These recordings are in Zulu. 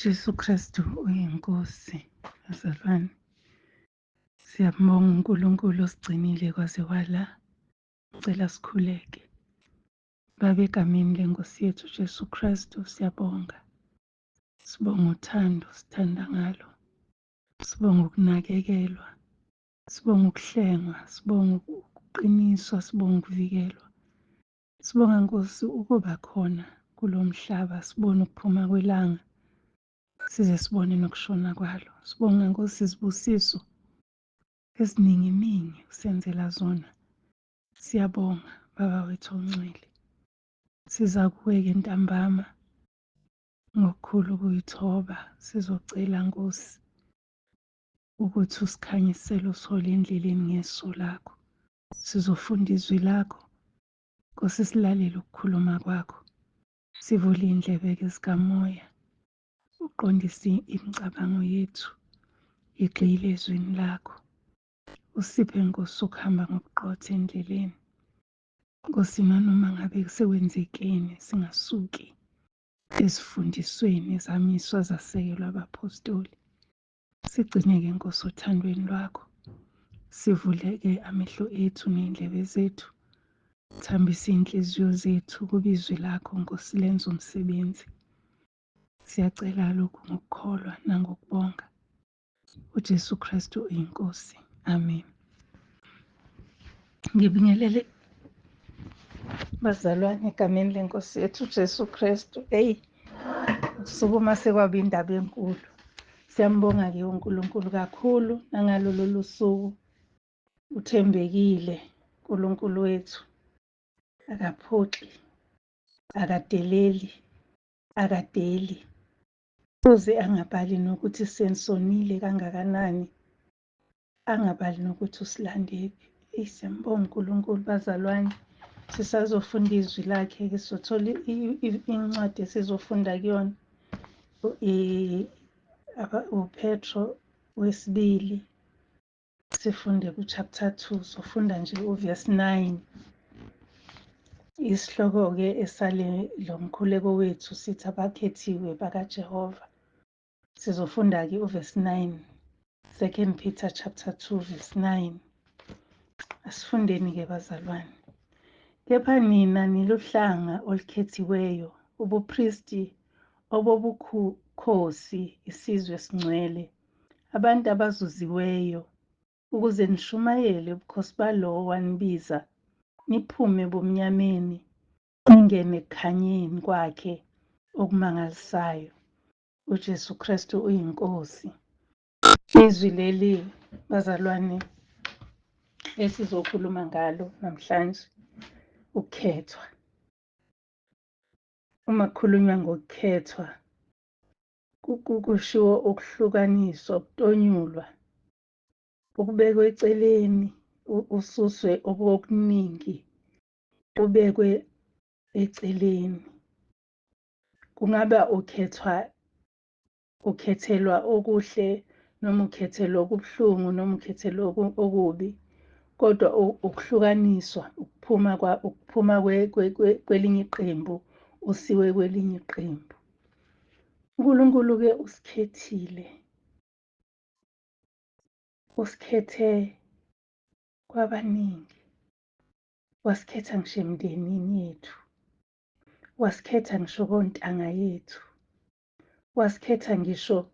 Jesu Kristu uyiNkosi, bazalwane. Siyambonga uNkulunkulu osigcinile kwaze kwala. Cela sikhuleke. Baba, egameni lenkosi yethu Jesu Kristu siyabonga. Sibonga uthando sithanda ngalo. Sibonga ukunakekelwa. Sibonga ukuhlengwa, sibonga ukuqiniswa, sibonga ukuvikelwa. Sibonga Nkosi ukuba khona kulo mhlaba, sibone ukuphuma kwelanga, size sibone nokushona kwalo. Sibonga Nkosi izibusiso ezininginingi usenzela zona. Siyabonga Baba wethu ongcwele. Siza kuwe-ke ntambama ngokukhulu ukuyithoba, sizocela Nkosi ukuthi usikhanyisele usihole endleleni ngeso lakho. Sizofunda izwi lakho, Nkosi, silalele ukukhuluma kwakho. Sivule iy'ndlebe-ke zikamoya, uqondise imicabango yethu, igxile ezwini lakho. Usiphe Nkosi ukuhamba ngobuqotho endleleni. Nkosi, nanoma ngabe sekwenzekeni singasuki ezifundisweni ezamiswa zasekelwa abaphostoli. Sigcine-ke Nkosi othandweni lwakho. Sivuleke amehlo ethu ney'ndlebe zethu. Thambise iy'nhliziyo zethu ukuba izwi lakho Nkosi lenze umsebenzi. Siyacela lokhu ngokukholwa nangokubonga. UJesu Kristu uyiNkosi. Amen. Ngibingelele bazalwane egameni lenkosi yethu uJesu Kristu. Eyi, sukuma sekwaba indaba enkulu. Siyambonga-ke uNkulunkulu kakhulu nangalolu lusuku. Uthembekile uNkulunkulu wethu, akaphoxi, akadeleli, akadeli. Uze angabali nokuthi sensonile kangakanani, angabali nokuthi usilandephi. Eyi, siyambonga uNkulunkulu bazalwane. Sisazofunda izwi lakhe-ke, sizothola incwadi esizofunda kuyona, uPetro wesibili, sifunde ku-chapter 2, sofunda nje u-verse 9. Isihloko-ke esale lo mkhuleko wethu sithi abakhethiwe bakaJehova. Sizofunda-ke u-verse 9, 2 Peter chapter 2 verse 9. Asifundeni-ke bazalwane. Kepha nina niluhlanga olukhethiweyo, ubupristi obobukhosi, isizwe esingcwele, abantu abazuziweyo, ukuze nishumayele ubukhosi balowo wanibiza, niphume ebumnyameni, ningene ekukhanyeni kwakhe okumangalisayo. uJesu Kristu uyiNkosi. Izwi leli bazalwane esizokhuluma ngalo namhlanje, ukukhethwa. Uma kukhulunywa ngokukhethwa kushiwo ukuhlukaniswa, ukutonyulwa, ukubekwa eceleni, ususwe okuningi ubekwe eceleni. Kungaba ukhethwa, ukhethelwa okuhle noma ukhethelwa okubuhlungu noma ukhethelwa okubi, kodwa ukuhlukaniswa, ukuphuma ukuphuma kwelinye iqembu usiwe kwelinye iqembu. uNkulunkulu-ke usikhethile, usikhethe kwabaningi, wasikhetha ngisho emndenini yethu, wasikhetha ngisho kontanga yethu, wasikhetha ngisho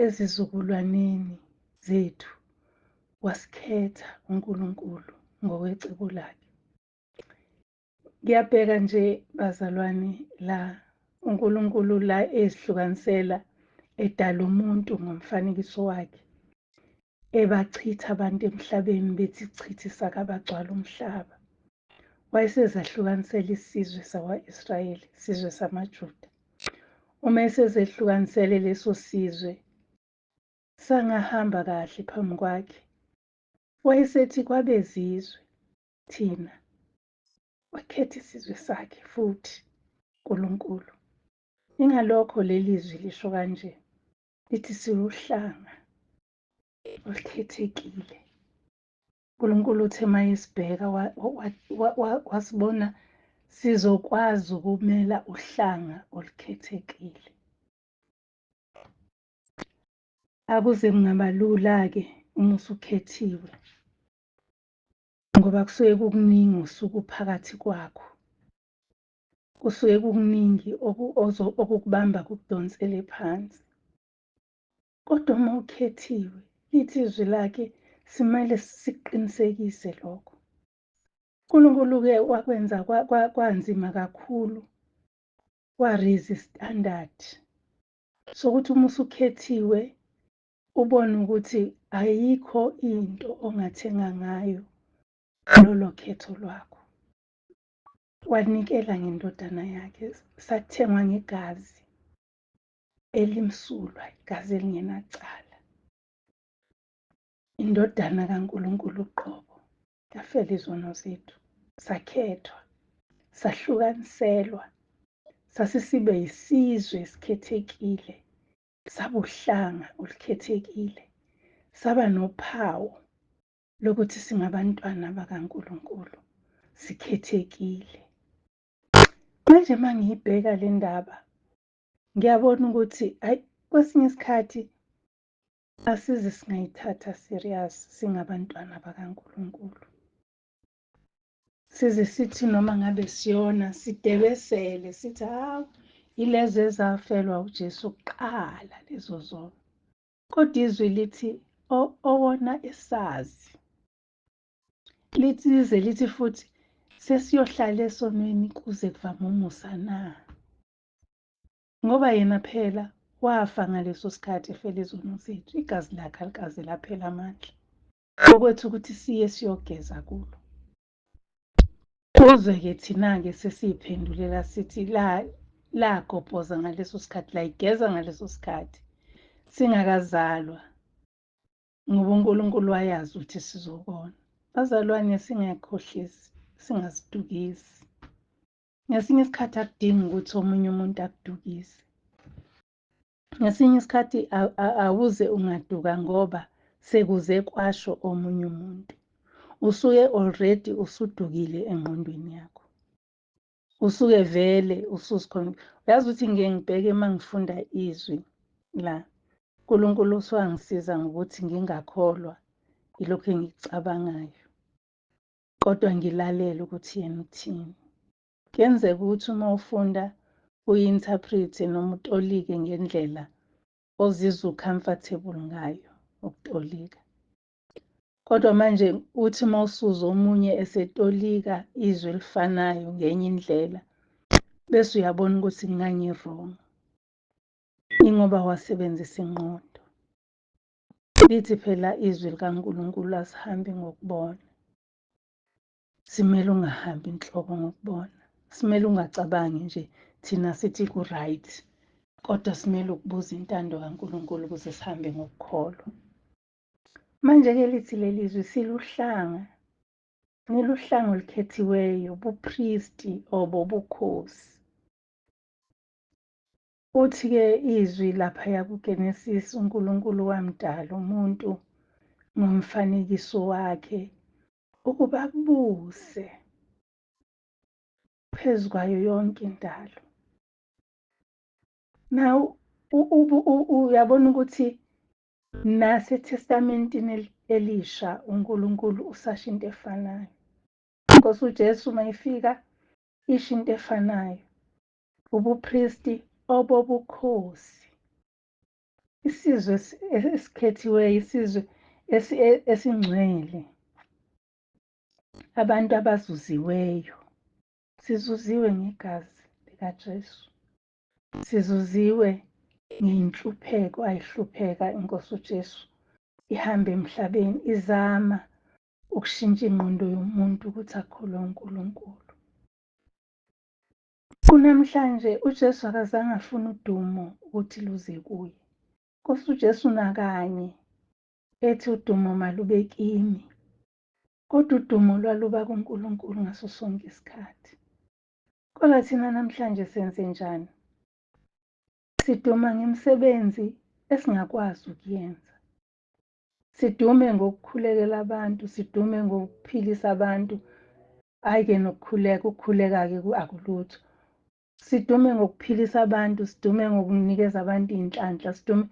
ezizukulwaneni zethu, wasikhetha uNkulunkulu ngokwecebo lakhe. Ngiyabheka nje bazalwane la uNkulunkulu la ezihlukanisela edala umuntu ngomfanekiso wakhe, ebachitha abantu emhlabeni bethi chithi sakabagcwala umhlaba. Wayesezahlukanisela isizwe sakwa-Israyeli, isizwe samaJuda. Uma esezehlukanisele leso sizwe sangahamba kahle phambi kwakhe, wayesethi kwabezizwe thina, wakhetha isizwe sakhe futhi uNkulunkulu. Ingalokho leli zwi lisho kanje, lithi siwuhlanga olukhethekile. uNkulunkulu uthe mayesibheka wasibona sizokwazi ukumela uhlanga olukhethekile. Akuze kungaba lula-ke uma usukhethiwe, ngoba kusuke kukuningi osuke uphakathi kwakho. Kusuke kukuningi okukubamba kukudonsele phansi. Kodwa uma ukhethiwe, lithi izwi lakhe simele sikuqinisekise lokho. uNkulunkulu-ke wakwenza kwanzima kakhulu, wa-raise i-standard sokuthi uma usukhethiwe ubone ukuthi ayikho into ongathenga ngayo lolo khetho lwakho. Wanikela ngendodana yakhe, sathengwa ngegazi elimsulwa, igazi elingenacala. Indodana kaNkulunkulu uqobo yafela izono zethu, sakhethwa, sahlukaniselwa, sasisibe yisizwe esikhethekile, sabuhlanga olukhethekile, saba nophawu lokuthi singabantwana bakaNkulunkulu, sikhethekile. Manje uma ngiyibheka le ndaba, ngiyabona ukuthi hhayi, kwesinye isikhathi asize singayithatha serious singabantwana bakaNkulunkulu. Size sithi noma ngabe siyona sidebesele sithi hawu, yilezo ezafelwa uJesu kuqala lezo zono. Kodwa izwi lithi owona esazi. Lithi lize lithi futhi sesiyohlala esonweni kuze kuvame umusa na? Ngoba yena phela wafa ngaleso sikhathi efela izono zethu, igazi lakhe alikaze laphela amandla. Okwethu ukuthi siye siyogeza kulo. Kuze-ke thina-ke sesiyiphendulela sithi lagobhoza ngaleso sikhathi, layigeza ngaleso sikhathi singakazalwa, ngoba uNkulunkulu wayazi ukuthi sizobona. Bazalwane, singakhohlisi, singazidukisi. Ngesinye isikhathi akudingi ukuthi omunye umuntu akudukise. Ngesinye isikhathi awuze ungaduka ngoba sekuze kwasho omunye umuntu. Usuke already usudukile engqondweni yakho. Usuke vele usuzikhona. Uyazi ukuthi ngike ngibheke uma ngifunda izwi la, uNkulunkulu uswangisiza ngokuthi ngingakholwa yilokhu engikucabangayo, kodwa ngilalele ukuthi yena uthini. Kuyenzeka ukuthi uma ufunda uyi-interpret-e noma utolike ngendlela ozizwa u-comfortable ngayo ukutolika. Kodwa manje uthi uma usuzwa omunye esetolika izwi elifanayo ngenye indlela, bese uyabona ukuthi ngangi-wrong. Ingoba wasebenzisa ingqondo. Lithi phela izwi likaNkulunkulu asihambi ngokubona. Simele ungahambi inhloko ngokubona. Simele ungacabangi nje thina sithi ku-right, kodwa simele ukubuza intando kaNkulunkulu ukuze sihambe ngokukholwa. Manje-ke lithi leli zwi siluhlanga, niluhlanga olukhethiweyo, ubupristi obobukhosi. Uthi-ke izwi laphaya kuGenesis, uNkulunkulu wamdala umuntu ngomfanekiso wakhe ukuba abuse phezu kwayo yonke indalo. Now uyabona ukuthi naseTestamentini elisha uNkulunkulu usasho into efanayo. Inkosi uJesu mayifika isho into efanayo. Ubupristi obobukhosi. Isizwe esikhethiweyo, isizwe esingcwele. Abantu abazuziweyo. Sizuziwe ngegazi likaJesu. Sizuziwe ngenhlupheko ayihlupheka inkosi uJesu ihamba emhlabeni izama ukushintsha ingqondo yomuntu ukuthi akholwe uNkulunkulu. Kunamhlanje uJesu akazange afune udumo ukuthi luze kuye. Nkosi uJesu nakanye ethi udumo malube kimi, kodwa udumo lwaluba kuNkulunkulu ngaso sonke isikhathi. Kodwa thina namhlanje senze njani? Siduma ngemisebenzi esingakwazi ukuyenza. Sidume ngokukhulekela abantu, sidume ngokuphilisa abantu. Hhayi-ke nokukhuleka, ukukhuleka-ke akulutho. Sidume ngokuphilisa abantu, sidume ngokunikeza abantu iy'nhlanhla, sidume.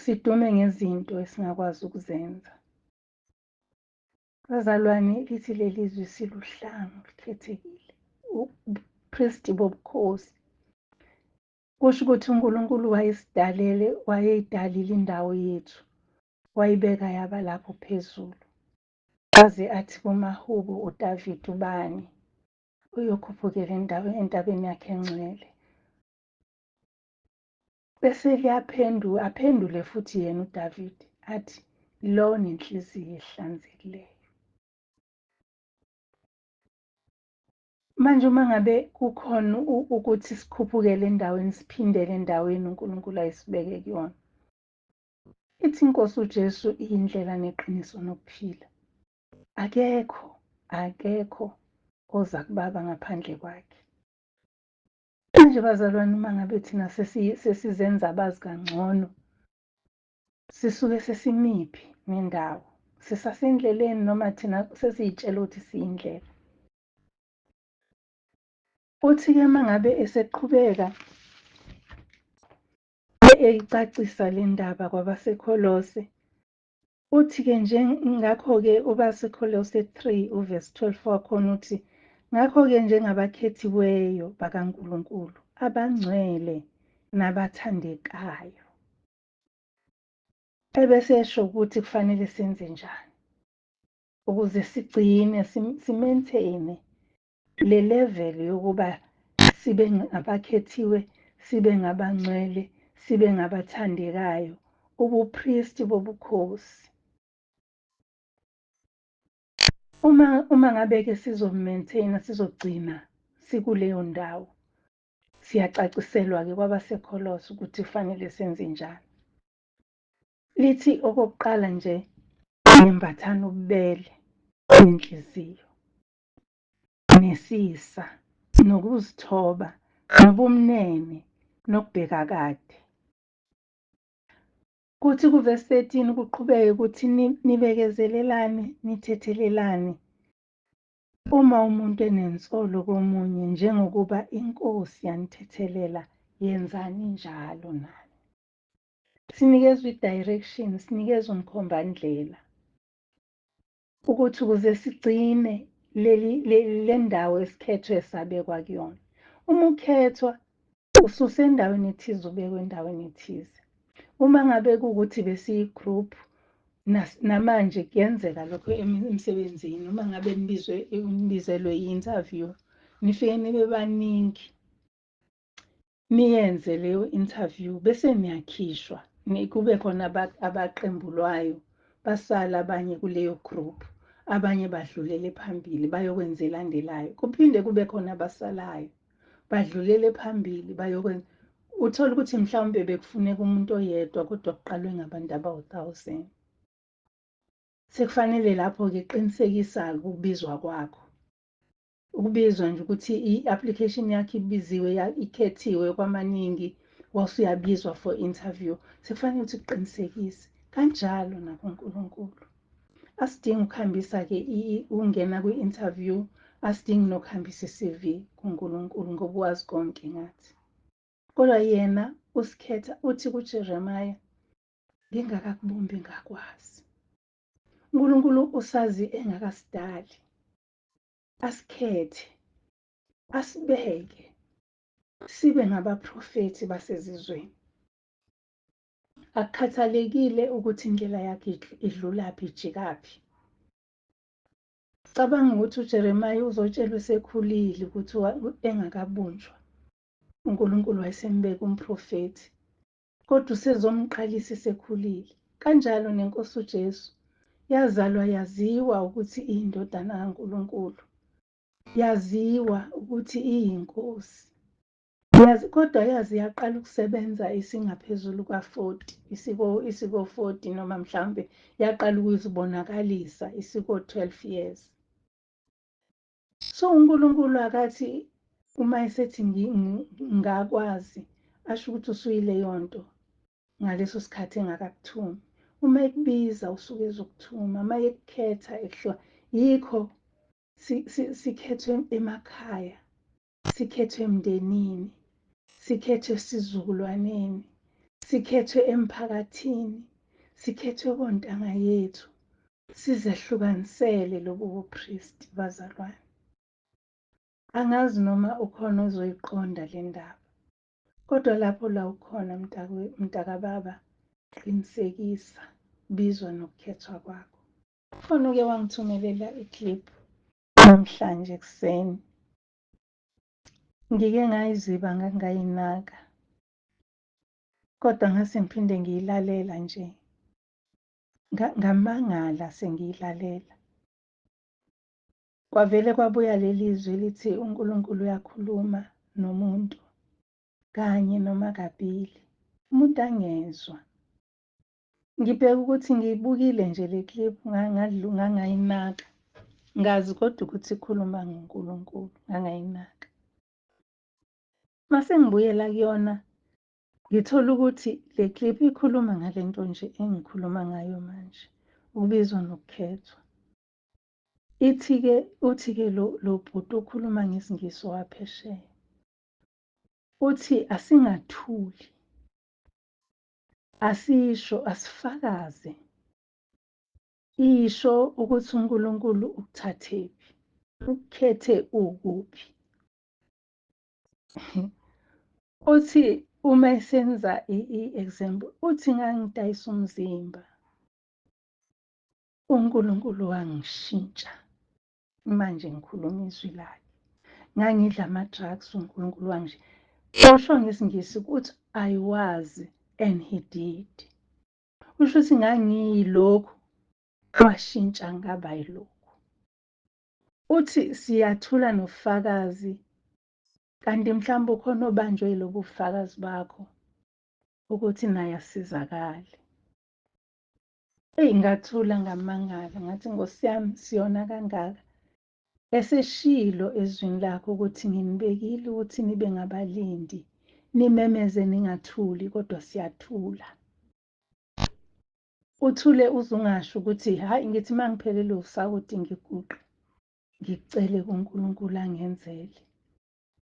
Sidume ngezinto esingakwazi ukuzenza. Bazalwane, lithi leli zwi siluhlanga olukhethekile, ubupristi bobukhosi. Kusho ukuthi uNkulunkulu wayesidalele, wayeyidalile indawo yethu, wayibeka yaba lapho phezulu. Aze athi kumahubo uDavid ubani uyokhuphukela entabeni yakhe engcwele. Bese liyaphenduka, aphendule futhi yena uDavid athi lo nenhliziyo ehlanzekileyo. Manje uma ngabe kukhona ukuthi sikhuphukele endaweni, siphindele endaweni uNkulunkulu ayisibeke kuyona. Ithi inkosi uJesu iyindlela neqiniso nokuphila. Akekho, akekho oza kubaba ngaphandle kwakhe. Manje bazalwane, uma ngabe thina sesizenza abazi kangcono, sisuke sesimiphi nendawo? Sisasendleleni noma thina sesiyitshela ukuthi siyindlela? Uthi-ke uma ngabe eseqhubeka eyicacisa le ndaba kwabaseKholose, uthi-ke nje ngakho-ke ubaseKholose 3 uvesi 12 wakhona uthi, ngakho-ke njengabakhethiweyo bakaNkulunkulu, abangcwele nabathandekayo. Ebese esho ukuthi kufanele senze njani ukuze sigcine simaintaine le level yokuba sibe ngabakhethiwe, sibe ngabangcwele, sibe ngabathandekayo, ubupristi bobukhosi. Uma ngabe-ke sizomaintaina, sizogcina sikuleyo ndawo, siyacaciselwa-ke kwabaseKholose ukuthi kufanele senze njani. Lithi okokuqala nje, yembathani ububele nenhliziyo, nesisa, nokuzithoba, nobumnene, nokubheka kade. Kuthi kuvesi 13 kuqhubeke ukuthi nibekezelelane, nithethelelane uma umuntu enensolo komunye, njengokuba iNkosi yanithethelela, yenzani njalo nani. Sinikezwa i-direction, sinikezwa umkhombandlela ukuthi ukuze sigcine le ndawo esikhethwe sabekwa kuyona. Uma ukhethwa ususendaweni ethize, ubekwe endaweni ethize. Uma ngabe kuwukuthi besiyi-group, namanje kuyenzeka lokho emsebenzini, uma ngabe nibizelwe i-interview, nifike nibe baningi, niyenze leyo interview, bese niyakhishwa, kube khona abaqembulwayo, basala abanye kuleyo group, abanye badlulele phambili bayokwenza elandelayo, kuphinde kube khona abasalayo badlulele phambili bayokwenza. Uthola ukuthi mhlawumbe bekufuneka umuntu oyedwa kodwa kuqalwe ngabantu abawu-1000. Sekufanele lapho-ke qinisekisa ukubizwa kwakho. Ukubizwa nje ukuthi i-application yakho ibiziwe, ikhethiwe kwamaningi, wasuyabizwa for interview. Sekufanele ukuthi uqinisekise. Kanjalo nakuNkulunkulu. Asidingi ukuhambisa-ke ukungena kwi-interview, asidingi nokuhambisa i-CV kuNkulunkulu ngoba wazi konke ngathi. Kodwa yena usikhetha, uthi kuJeremiah, ngingakakubumbi ngakwazi. uNkulunkulu usazi engakasidali. Asikhethe, asibeke, sibe ngabaprofethi basezizweni. Akukhathalekile ukuthi indlela yakhe idlulaphi, ijikaphi. Cabanga ukuthi uJeremiah uzotshelwa esekhulile ukuthi engakabunjwa uNkulunkulu wayesembeka umprofethi, kodwa usezomqalisa esekhulile. Kanjalo nenkosi uJesu yazalwa yaziwa ukuthi iyindodana kaNkulunkulu, yaziwa ukuthi iyinkosi. Yazi, kodwa yazi yaqala ukusebenza isingaphezulu kwa-40, isiko 40 noma mhlawumbe yaqala ukuzibonakalisa isiko 12 years. So uNkulunkulu akathi uma esethi ngakwazi, asho ukuthi usuyileyo nto ngaleso sikhathi engakakuthumi. Uma ekubiza usuke ezokuthuma, uma ekukhetha ekuhlola. Yikho sikhethwe emakhaya, sikhethwe emndenini, sikhethwe esizukulwaneni, Sikhethwe emphakathini, sikhethwe kontanga yethu, sizehlukanisele lobu bupristi bazalwane. Angazi noma ukhona ozoyiqonda le ndaba, kodwa lapho la ukhona mntakababa, qinisekisa, bizwa nokukhethwa kwakho. Khona uke wangithumelela i-clip namhlanje ekuseni. Ngike ngayiziba ngangayinaka, kodwa ngase ngiphinde ngiyilalela nje. Ngamangala sengiyilalela. Kwavele kwabuya leli zwi lithi uNkulunkulu uyakhuluma nomuntu kanye noma kabili, umuntu angezwa. Ngibheka ukuthi ngiyibukile nje le clip ngangayinaka. Ngazi kodwa ukuthi ikhuluma ngoNkulunkulu, ngangayinaka. Mase ngibuyela kuyona, ngithola ukuthi le clip ikhuluma ngale nto nje engikhuluma ngayo manje, ukubizwa nokukhethwa. Ithi-ke, uthi-ke lo bhuti ukhuluma ngesiNgisi waphesheya. Uthi asingathuli, asisho, asifakaze. Isho ukuthi uNkulunkulu ukuthathephi, ukukhethe ukuphi. Uthi uma esenza i-example, uthi ngangidayisa umzimba, uNkulunkulu wangishintsha. Manje ngikhuluma izwi lakhe. Ngangidla ama-drugs, uNkulunkulu wangishintsha. Osho ngesiNgisi ukuthi I was and he did. Kusho ukuthi ngangiyilokhu, washintsha ngaba yilokhu. Uthi siyathula nofakazi, kanti mhlawumbe ukhona obanjwe yilobu bufakazi bakho ukuthi naye asizakale. Eyi, ngathula ngamangala, ngathi Nkosi yami siyona kangaka. Eseshilo ezwini lakho ukuthi nginibekile ukuthi nibe ngabalindi, nimemeze ningathuli, kodwa siyathula. Uthule uze ungasho ukuthi hhayi, ngithi uma ngiphelelwe usawoti ngiguqe, ngikucele kuNkulunkulu angenzele.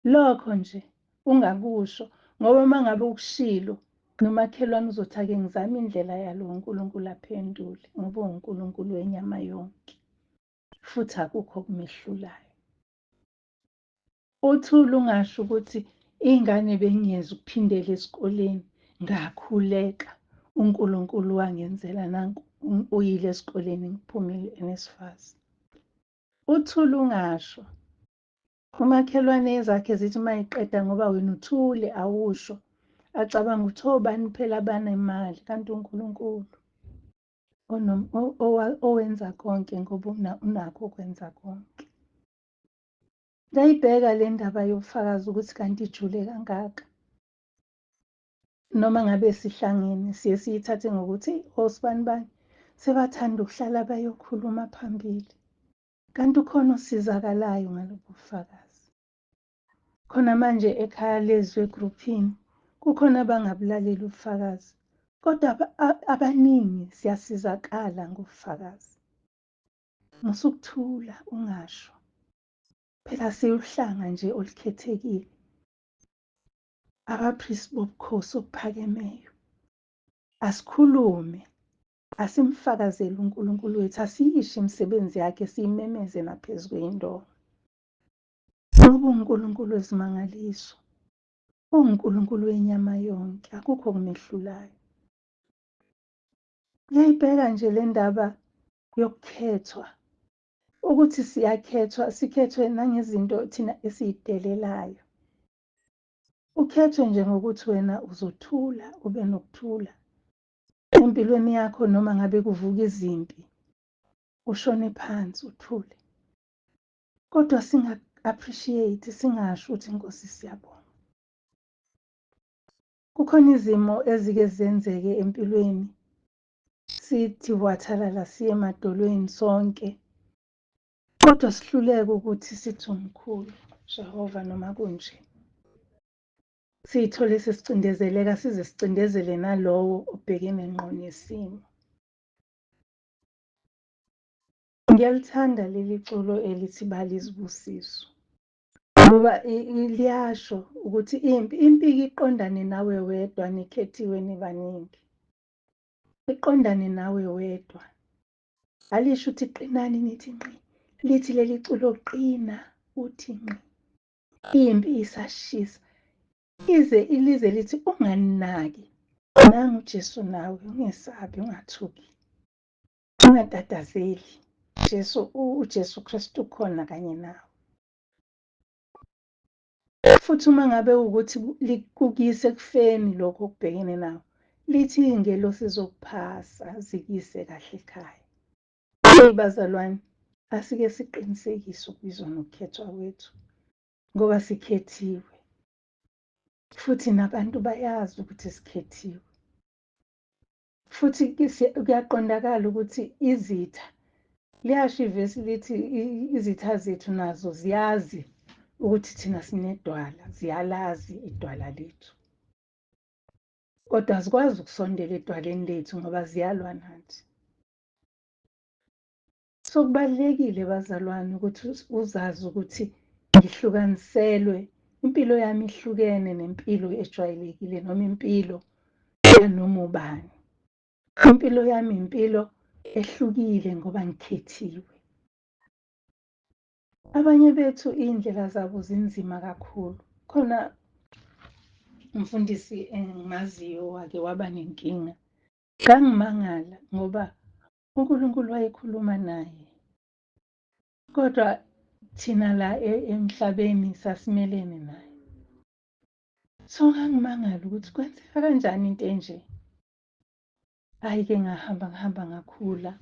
Lokho nje ungakusho, ngoba uma ngabe ukushilo nomakhelwane uzothi ake ngizame indlela yalo uNkulunkulu aphendule, ngoba uwuNkulunkulu wenyama yonke futhi akukho okumehlulayo. Uthule ungasho ukuthi ingane bengiyeza ukuphindela esikoleni, ngakhuleka uNkulunkulu wangenzela nanku uyile esikoleni ngiphumile eNSFAS. Uthule ungasho. Umakhelwane ezakhe zithi uma iqeda ngoba wena uthule awusho, acabanga ukuthi obani phela abanemali, kanti uNkulunkulu owenza konke ngoba unakho ukwenza konke. Ngayibheka le ndaba yobufakazi ukuthi kanti ijule kangaka. Noma ngabe sihlangene siye siyithathe ngokuthi osibani bani sebathanda ukuhlala bayokhuluma phambili. Kanti ukhona osizakalayo ngalobu bufakazi. Khona manje ekhaya lezwi egruphini kukhona abangabulaleli ubufakazi, kodwa abaningi siyasizakala ngobufakazi. Musukuthula ungasho. Phela siwuhlanga nje olukhethekile. Abapristi bobukhosi obuphakemeyo. Asikhulume, asimfakazele uNkulunkulu wethu, asiyishe imisebenzi yakhe, siyimemeze naphezu kwey'ndonga. Ngoba uNkulunkulu wezimangaliso, uNkulunkulu wenyama yonke, akukho okumehlulayo. Ngiyayibheka nje le ndaba yokukhethwa, ukuthi siyakhethwa, sikhethwe nangezinto thina esiyidelelayo. Ukhethwe nje ngokuthi wena uzothula, ube nokuthula empilweni yakho, noma ngabe kuvuka izimpi, ushone phansi uthule. Kodwa singa-appreciate, singasho ukuthi Nkosi siyabonga. Kukhona izimo ezike zenzeke empilweni, sithi wathalala siye emadolweni sonke, kodwa sihluleke ukuthi sithi umkhulu Jehova noma kunje. Siyithole sesicindezeleka, size sicindezele nalowo obhekene ngqo nesimo. Ngiyalithanda leli culo elithi Bala Izibusiso. Ngoba liyasho ukuthi impi iqondane nawe wedwa, nikhethiwe nibaningi. Iqondane nawe wedwa. Alisho ukuthi qinani nithi nqi. Lithi leli culo qina uthi nqi. Impi isashisa. Ize ilize lithi unganaki. Nangu uJesu nawe, ungesabi, ungathuki. Ungatatazeli. uJesu Kristu ukhona kanye nawe. Futhi uma ngabe ukuthi likukise ekufeni lokho okubhekene nawo, lithi iy'ngelosi zokuphasa zikise kahle ekhaya. Eyi bazalwane, asike siqinisekise ukubizwa nokukhethwa kwethu, ngoba sikhethiwe. Futhi nabantu bayazi ukuthi sikhethiwe. Futhi kuyaqondakala ukuthi izitha, liyasho ivesi lithi izitha zethu nazo ziyazi ukuthi thina sinedwala, ziyalazi idwala lethu. Kodwa azikwazi ukusondela edwaleni lethu ngoba ziyalwa nathi. So kubalulekile bazalwane ukuthi uzazi ukuthi ngihlukaniselwe, impilo yami ihlukene nempilo ejwayelekile noma impilo yanoma ubani. Impilo yami impilo ehlukile ngoba ngikhethiwe. Abanye bethu iy'ndlela zabo zinzima kakhulu. Khona umfundisi engimaziyo wake waba nenkinga. Ngangimangala ngoba uNkulunkulu wayekhuluma naye. Kodwa thina la emhlabeni sasimelene naye. So ngangimangala ukuthi kwenzeka kanjani into enje. Hhayi-ke ngahamba ngihamba ngakhula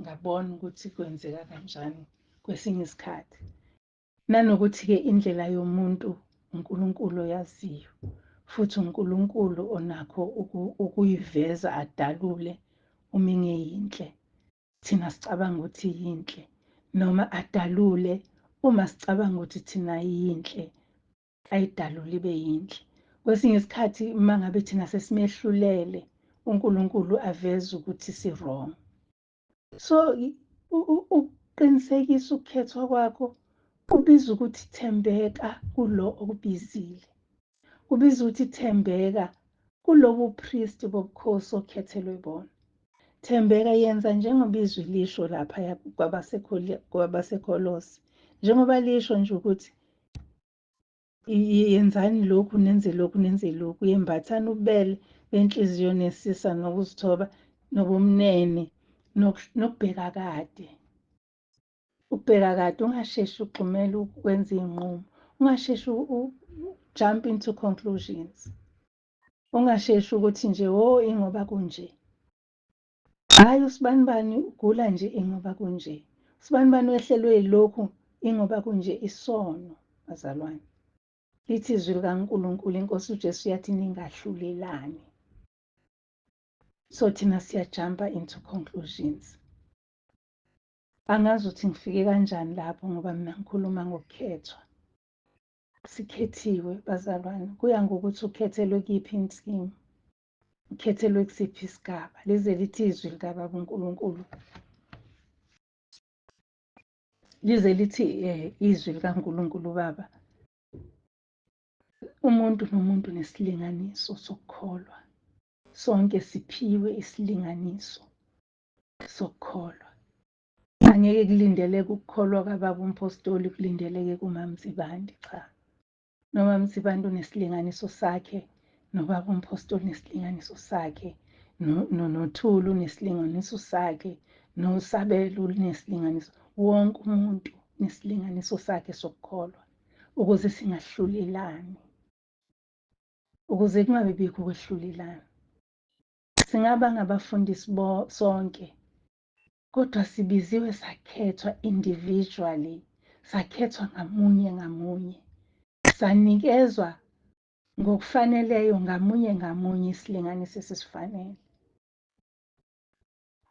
ngabona ukuthi kwenzeka kanjani kwesinye isikhathi. Nanokuthi-ke indlela yomuntu uNkulunkulu oyaziyo, futhi uNkulunkulu onakho ukuyiveza adalule uma ingeyinhle. Thina sicabanga ukuthi yinhle, noma adalule uma sicabanga ukuthi thina yinhle, ayidalule ibe yinhle. Kwesinye isikhathi uma ngabe thina sesimehlulele, uNkulunkulu aveze ukuthi si-wrong. So ukuqinisekisa ukukhethwa kwakho kubiza ukuthi thembeka kulo okubizile. Kubiza ukuthi thembeka kulobu priest bobukhosi okhethelwe bona. Thembeka, yenza njengoba izwi lisho lapha kwabaseKolose. Njengoba lisho nje ukuthi yenzani lokhu, nenze lokhu, nenze lokhu, yembathani ububele benhliziyo nesisa nokuzithoba nobumnene nokubheka kade. Ukubheka kade, ungasheshi ugxumele ukwenza iy'nqumo, ungasheshi jump into conclusions. Ungasheshi ukuthi nje oh ingoba kunje. Hhayi usibanibani ugula nje ingoba kunje. Usibanibani wehlelwe yilokhu ingoba kunje. Isono bazalwane. Lithi izwi likaNkulunkulu, iNkosi uJesu yathi ningahlulelani. So thina siyajumpa into conclusions. Angazi ukuthi ngifike kanjani lapho ngoba mina ngikhuluma ngokukhethwa. Sikhethiwe bazalwane, kuya ngokuthi ukhethelwe kuyiphi insimu, ukhethelwe kusiphi isigaba. Lize lithi izwi likaBaba uNkulunkulu, lize lithi izwi likaNkulunkulu Baba, umuntu nomuntu nesilinganiso sokukholwa. Sonke siphiwe isilinganiso sokukholwa. Angeke kulindeleke ukukholwa kababa umpostoli kulindeleke kuMaMsibande, cha. Noma Msibande unesilinganiso sakhe, nobaba umpostoli unesilinganiso sakhe, noThulu unesilinganiso sakhe, noSabelo unesilinganiso. Wonke umuntu nesilinganiso sakhe sokukholwa, ukuze singahlulelani, ukuze kungabi bikho ukwehlulelana. Singaba ngabafundisi sonke, kodwa sibiziwe sakhethwa individually, sakhethwa ngamunye ngamunye, sanikezwa ngokufaneleyo ngamunye ngamunye isilinganiso esisifanele.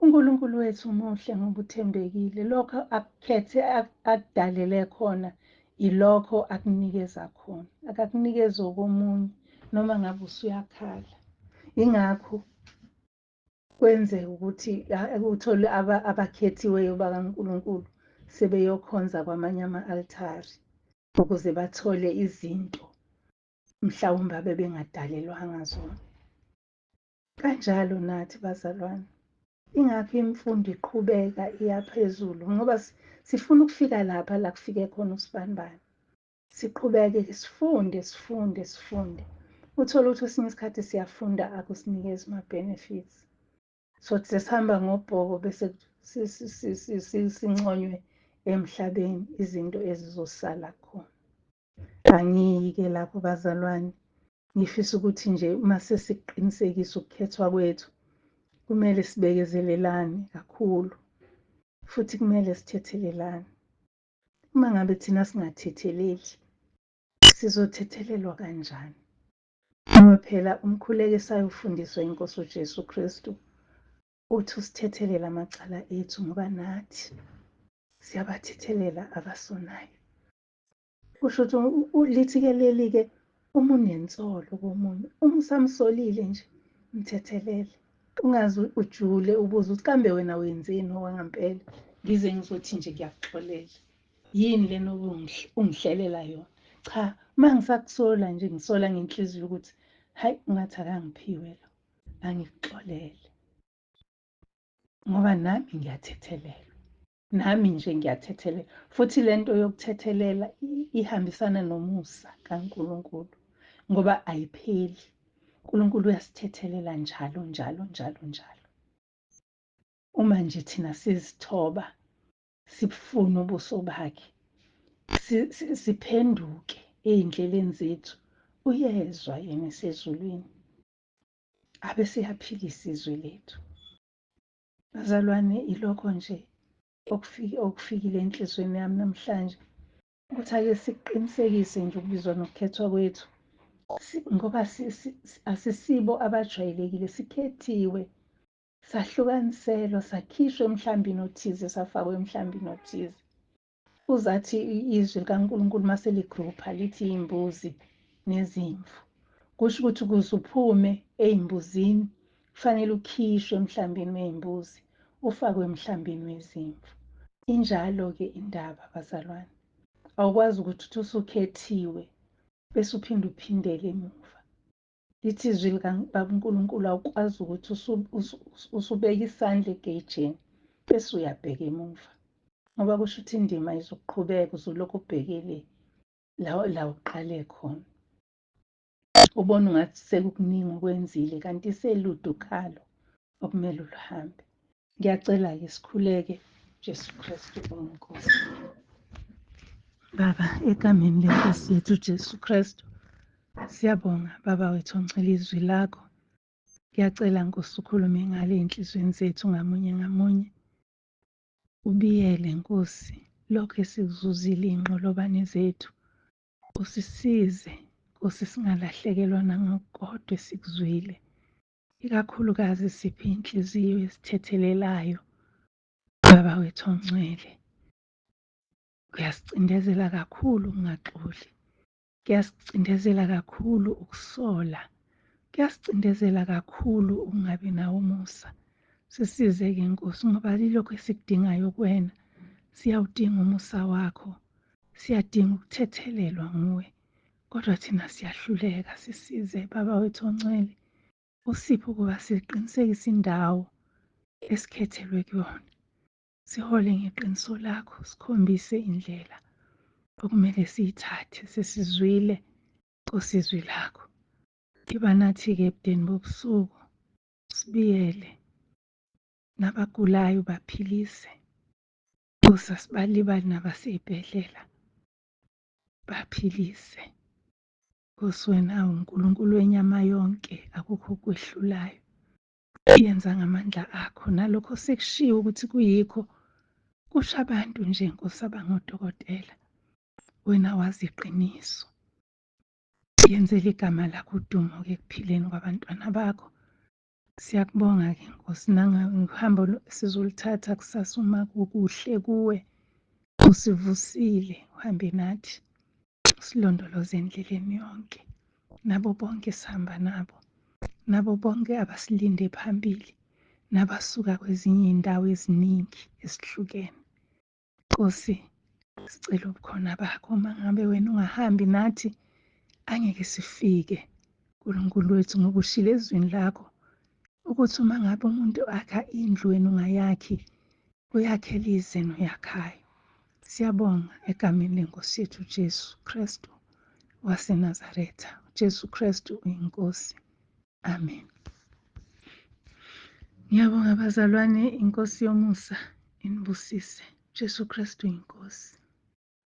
uNkulunkulu wethu muhle ngoba uthembekile. Lokho akukhethe akudalele khona ilokho akunikeza khona, akakunikezi okomunye noma ngabe usuyakhala. Ingakho kwenzeka ukuthi uthole abakhethiweyo bakaNkulunkulu sebeyokhonza kwamanye ama-altari. ukuze bathole izinto mhlawumbe abebengadalelwanga zona. Kanjalo nathi bazalwane, ingakho imfundo iqhubeka iya phezulu ngoba sifuna ukufika lapha la kufike khona usibanibani. Siqhubeke sifunde, sifunde, sifunde. Uthole ukuthi kwesinye isikhathi siyafunda akusinikezi ama-benefits. Sothi sesihamba ngobhoko bese sinconywe emhlabeni izinto ezizosala khona. Angiyi-ke lapho bazalwane, ngifisa ukuthi nje uma sesiqinisekisa ukukhethwa kwethu, kumele sibekezelelane kakhulu futhi kumele sithethelelane. Uma ngabe thina singathetheleli, sizothethelelwa kanjani? Ngoba phela umkhuleko esayofundiswa inkosi uJesu Kristu uthi usithethelele amacala ethu ngoba nathi siyabathethelela abasonayo. Kusho ukuthi lithi-ke leli-ke uma unensolo komunye, uma usamsolile nje, mthethelele. Ungaze ujule ubuze ukuthi kambe wena wenzeni okwangampela, ngize ngizothi nje ngiyakuxolela. Yini lena ungihlelela yona? Cha, uma ngisakusola nje ngisola ngenhliziyo ukuthi hayi ungathi akangiphiwe lo, angikuxolele. Ngoba nami ngiyathethelelwa. Nami nje ngiyathethelela. Futhi lento yokuthethelela ihambisana nomusa kaNkulunkulu ngoba ayipheli. uNkulunkulu uyasithethelela njalo njalo njalo njalo. Uma nje thina sizithoba sibufuna ubuso bakhe, siphenduke ey'ndleleni zethu, uyezwa yena esezulwini abe seyaphilisa izwe lethu. Bazalwane, ilokho nje okufikile enhliziyweni yami namhlanje, ukuthi ake siqinisekise nje ukubizwa nokukhethwa kwethu, ngoba asisibo abajwayelekile, sikhethiwe, sahlukaniselwa, sakhishwa emhlambini othize, safakwa emhlambini othize. Uzathi izwi likaNkulunkulu mase ligrupha lithi iy'mbuzi nezimvu, kusho ukuthi ukuze uphume ey'mbuzini kufanele ukhishwe emhlambini wey'mbuzi ufakwe emhlambini wezimvu. Injalo-ke indaba bazalwane, awukwazi ukuthi uthi usukhethiwe bese uphinde uphindele emuva. Lithi izwi likababa uNkulunkulu awukwazi ukuthi usubeka isandla egejeni bese uyabheka emuva, ngoba kusho ukuthi indima izoqhubeka uzolokhu ubhekele la uqale khona. Ubona ungathi sekukuningi okwenzile kanti selude ukhalo okumele uluhambe. Ngiyacela-ke sikhuleke Jesu Kristu uNkosi. Baba, egameni leNkosi yethu Jesu Kristu, siyabonga Baba wethu ongcwele izwi lakho. Ngiyacela Nkosi ukhulume ngale ey'nhliziyweni zethu ngamunye ngamunye. Ubiyele Nkosi lokho esikuzuzile iy'nqolobane zethu. Usisize Nkosi singalahlekelwa nangokukodwa esikuzwile. Ikakhulukazi siphe inhliziyo esithethelelayo Baba wethu ongcwele. Kuyasicindezela kakhulu ukungaxoli, kuyasicindezela kakhulu ukusola, kuyasicindezela kakhulu ukungabi nawo umusa. Sisize-ke Nkosi ngoba yilokho esikudingayo kuwena. Siyawudinga umusa wakho, siyadinga ukuthethelelwa nguwe, kodwa thina siyahluleka. Sisize Baba wethu ongcwele, usiphe ukuba siqinisekise indawo esikhethelwe kuyona. Sihole ngeqiniso lakho, sikhombise indlela okumele siyithathe. Sesizwile Nkosi izwi lakho. Iba nathi-ke ebudeni bobusuku, sibiyele nabagulayo baphilise. Nkosi asibalibali nabasey'bhedlela, baphilise. Nkosi wena uNkulunkulu wenyama yonke, akukho okwehlulayo. Yenza ngamandla akho nalokho sekushiwo ukuthi kuyikho, kusho abantu nje Nkosi abangodokotela. Wena wazi iqiniso. Yenzela igama lakho udumo-ke ekuphileni kwabantwana bakho. Siyakubonga-ke Nkosi nangohambo sizoluthatha kusasa uma kukuhle kuwe. Usivusile uhambe nathi, usilondoloze endleleni yonke. Nabo bonke sihamba nabo, nabo bonke abasilinde phambili, nabasuka kwezinye iy'ndawo eziningi ezihlukene. Nkosi, Sicela ubukhona bakho, uma ngabe wena ungahambi nathi angeke sifike, Nkulunkulu wethu, ngoba ushilo ezwini lakho ukuthi uma ngabe umuntu akha indlu wena ungayakhi, uyakhela ize noyakhayo. Siyabonga egameni lenkosi yethu uJesu Kristu waseNazaretha. uJesu Kristu uyinkosi. Amen. Ngiyabonga bazalwane, inkosi yomusa inibusise. Jesu Kristu inkosi.